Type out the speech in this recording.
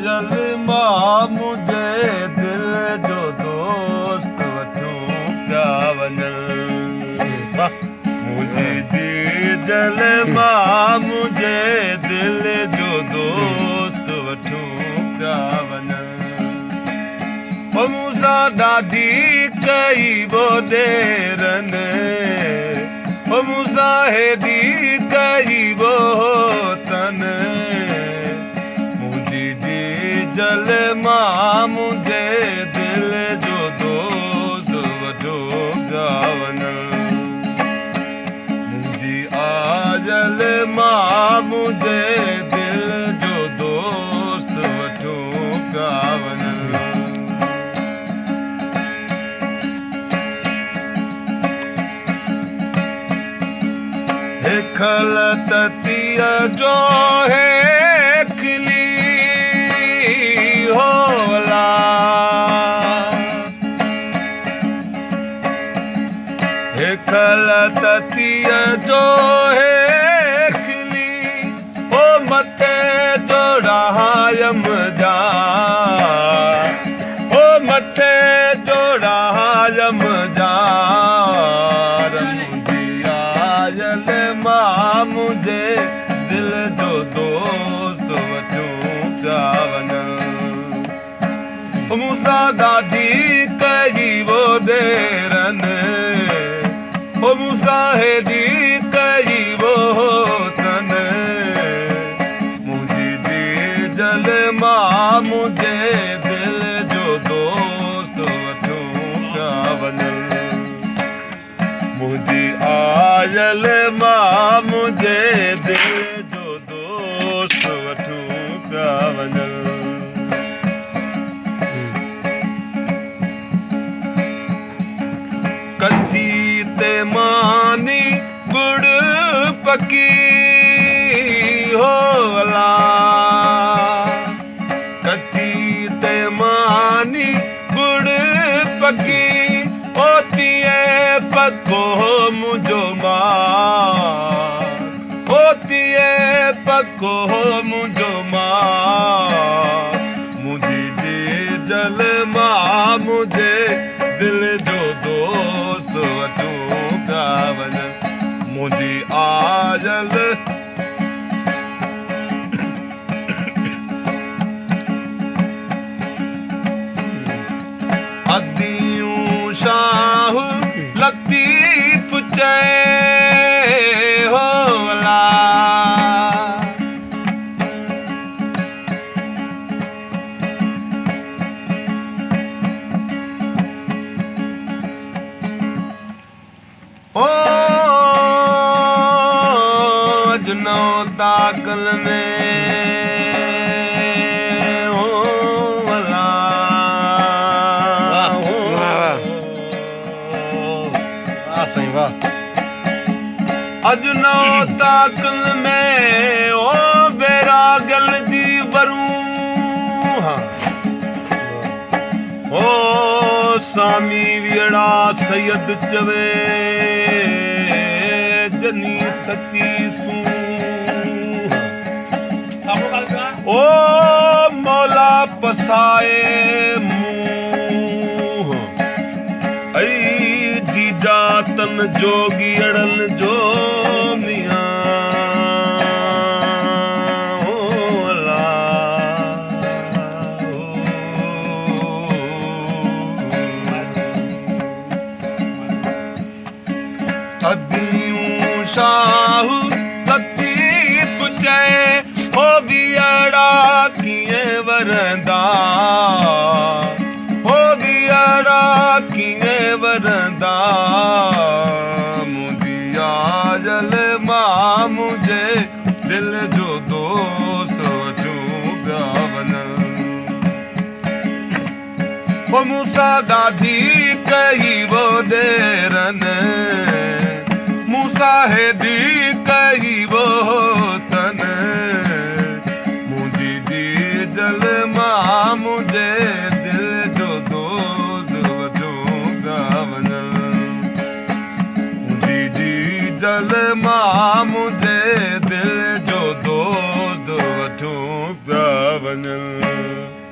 آيل مان منهنجي دل جو دوست وٺون پيا وڃن. منهنجي جيجل مان منهنجي دل جو دوست وٺون پيا وڃن. او مون سان ڏاڍي ڪئي ٻوڏيرن، او مون سان هيڏي ڪئي ٻوتن. منهنجي جيجل مان منهنجي دل جو دوست وٺو پيا وڃن. منهنجي آيل مان منهنجي دل جو دوست وٺو پيا وڃن. هيکل تتيء جو هيکلي هولا. هيکل تتيء جو هيکلي او مٿي جوڙايم جا، او مٿي جوڙايم جار. منهنجي آيل مان منهنجي دل جو دوست وٺون پيا وڃن. مون سان ڏاڍي ڪئي وڏيرن، او مون سان هيڏي ڪئي ووتن. منهنجي جيجل مان منهنجي دل جو دوست وٺون پيا وڃن. منهنجي آيل مان منهنجي دل جو دوست وٺون پيا وڃن. ڪچي تي ماني ڳڙ پڪي هولا. ڪچي تي ماني ڳڙ پڪي او تيئن پڪو منهنجو مان، او تيئن پڪو منهنجو مان. منهنجي جيجل مان منهنجي دل جو دوست وٺون پيا وڃن. منهنجي آيل اديون شاهه لطيف چئي هولا. او اڄ نئون تاڪل ۾ او ولا. واهه واهه واهه سائين واهه. اڄ نئون تاڪل ۾ او بيراڳل جي ورون. او سامي ويڙا سيد چوي جني سچي سون. او مولا پسائي مون اي جيجا تن جوڳيئڙن جو ميان. اديون شاهه لطيف چئي هو ويئڙا ڪيئن ورندا، هو ويئڙا ڪيئن ورندا. منهنجي آيل مان منهنجي دل جو دوست وٺون پيا وڃن. او مون سان ڏاڍي ڪئي وڏيرن، مون سان هيڏي ڪئي ووتن. منهنجي جيجل مان منهنجي دل جو دوست وٺون پيا وڃن. منهنجي جيجل مان منهنجي دل جو دوست وٺون پيا वञनि।